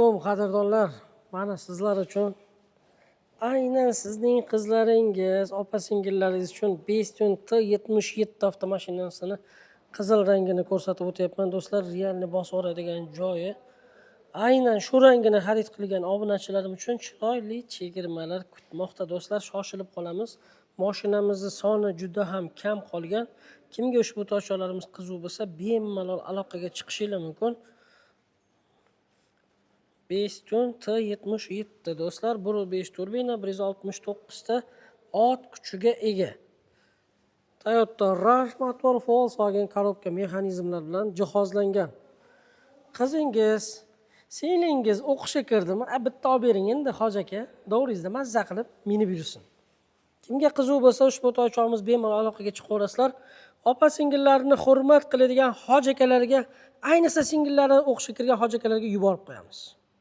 Alaykum, qadrdonlar. Mana sizlar uchun, aynan sizning qizlaringiz, opa singillaringiz uchun Bestune T77 avtomashinasini qizil rangini ko'rsatib o'tyapman, do'stlar. Реальный bosib yuboradigan joyi. Aynan shu rangini xarid qilgan obunachilarim uchun chiroyli chegirmalar kutmoqda, do'stlar. Shoshilib qolamiz. Mashinamizni soni juda ham kam qolgan. Kimga ushbu toshlarimiz qiziq bo'lsa, bemalol aloqaga chiqishinglar mumkin. Bestune T77, do'stlar, 1.5 turbina, 169 ta ot kuchiga ega. Toyota Rush motor, Volkswagen коробка mexanizmlar bilan jihozlangan. Qizingiz, singlingiz o'qishga kirdimi? A, bitta olib bering endi, hoji aka, davringizda mazza qilib minib yursin. Kimga qiziq bo'lsa, ushbu toychog'imiz, bemalol aloqaga chiqaverasizlar. Opa singillarni hurmat qiladigan hoji akalarga, ayniqsa singillari o'qishga kirgan hoji akalarga yuborib qo'yamiz.